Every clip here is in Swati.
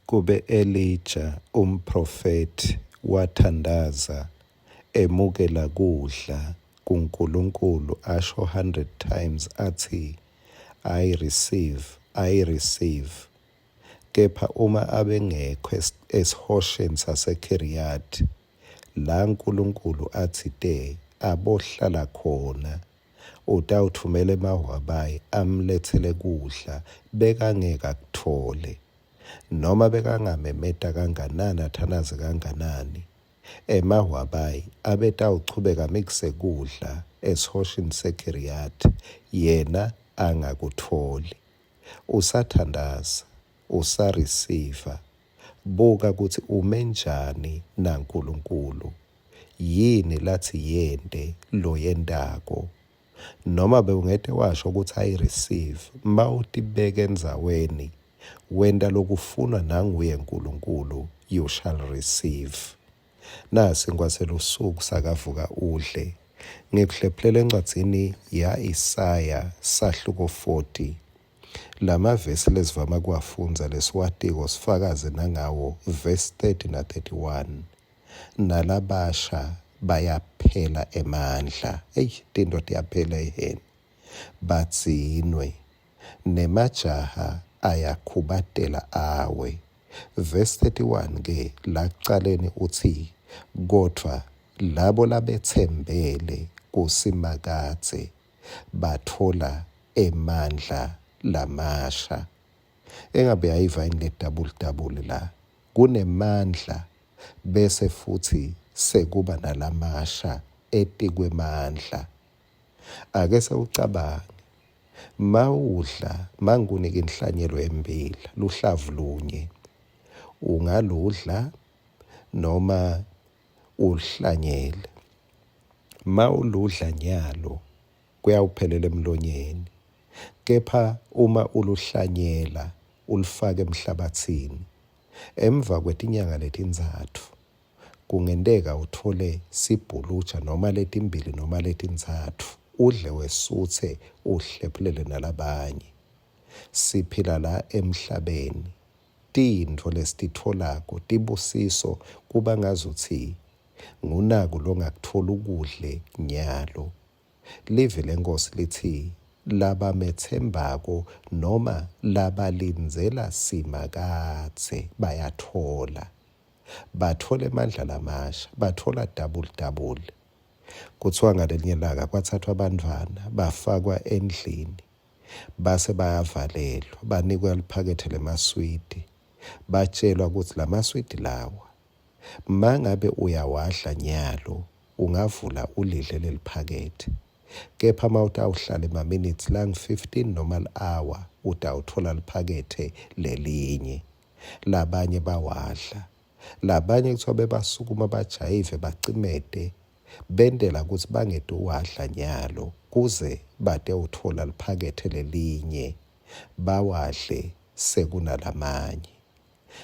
Kube Elija umphrofethi wathandaza emukela kudla kuNkulunkulu asho 100 times atsi I receive, I receive kepha uma abengekho esihosheni saseKhiriyathi la Nkulunkulu atsite abohlala khona utawutfumela emahhwabayi amletsele kudla bekangeke akutfole. Noma bekangamemeta kanganani athanaze kanganani, emahhwabayi abetawuchubeka amikise kudla esihosheni seKhiriyathi, yena angakutfoli. Usathandaza, usarisiva, buka kutsi ume njani naNkulunkulu, yini latsi yente loyentako. Noma bewungete washo kutsi I receive, mawutibeka endzaweni wenta lokufunwa nanguye Nkulunkulu, you shall receive. Nasi sinkwa selusuku sakavuka udle. Ngikuhlephulele encwadzini ya-Isaya sahluko 40. Lamavesi lesivama kuwafundza lesiwatiko sifakaze nangawo verse 30 na 31. Nalabasha bayaphela emandla. Eyi tinto tiyaphela eheni. Badzinwe. Nemajaha ayakhubatela awe. Verse 31 ke lakucaleni utsi kodvwa labo labetsembele kuSimakadze batfola emandla lamasha. Engabe uyayiva yini le double double la? Kunemandla bese futsi sekuba nalamasha etikwemandla. Ake sewucabange, mawudla mangikunika inhlanyelo yembila, luhlavu lunye, ungaludla noma uluhlanyele. Mawuludla nyalo kuyawuphelela emlonyeni, kepha uma uluhlanyela ulufake emhlabatsini, emva kwetinyanga letintsatfu kungenteka utfole sibhuluja noma letimbili noma letintsatfu, udle wesutse uhlephulele nalabanye. Siphila la emhlabeni, tintfo lesititfolako tibusiso kuba ngazutsi ngunaku longakutfola ukudle nyalo. Livi leNkhosi litsi labametsembako noma labalindzela Simakadze bayatfola. Batfola emandla lamasha, batfola double double. Kutsiwa ngalelinye langa kwathathwa bantfwana bafakwa endlini base bayavalelwa, banikwa liphakethe lemaswidi. Batshelwa kutsi lamaswidi lawa mangabe uyawadla nyalo ungavula ulidle leliphakethe. Kepha mawutawuhlala emaminitsi langu-15 noma li-hour utawutfola liphakethe lelinye. Labanye bawadla. Labanye kuthiwa bebasukuma bajayive bacimete bentela kutsi bangetuwadla nyalo kuze batewutfola liphakethe lelinye bawadle sekunalamanye.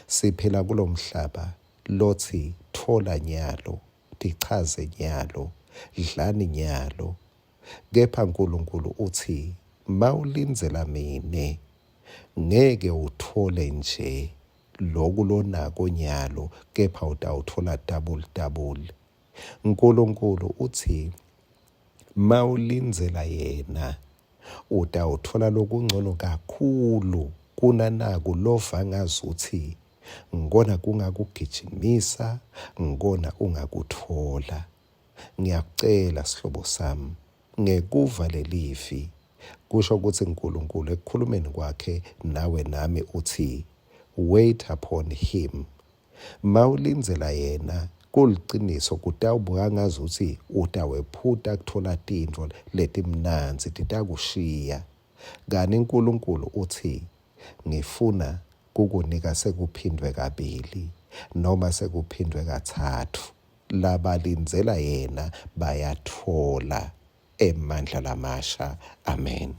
Siphila kulomhlaba lotsi tfola nyalo, tichaze nyalo, dlani nyalo. Kepha Nkulunkulu utsi mawulindzela mine ngeke utfole nje loku lonako nyalo kepha utawutfola double double. Nkulunkulu utsi mawulindzela yena utawutfola lokungcono kakhulu kunanaku lova ngazutsi ngikona kungakugijimisa ngikona ungakutfola. Ngiyakucela sihlobo sami ngekuva lelivi kusho kutsi Nkulunkulu ekukhulumeni kwakhe nawe nami utsi wait upon him. Mawulindzela yena kuliciniso kutawubuka ngazuthi utawephuta kutfola tintfo letimnandzi titakushiya. Kani Nkulunkulu utsi ngifuna kukunika sekuphindvwe kabili noma sekuphindvwe katsatfu. Labalindzela yena bayatfola emandla lamasha. Amen.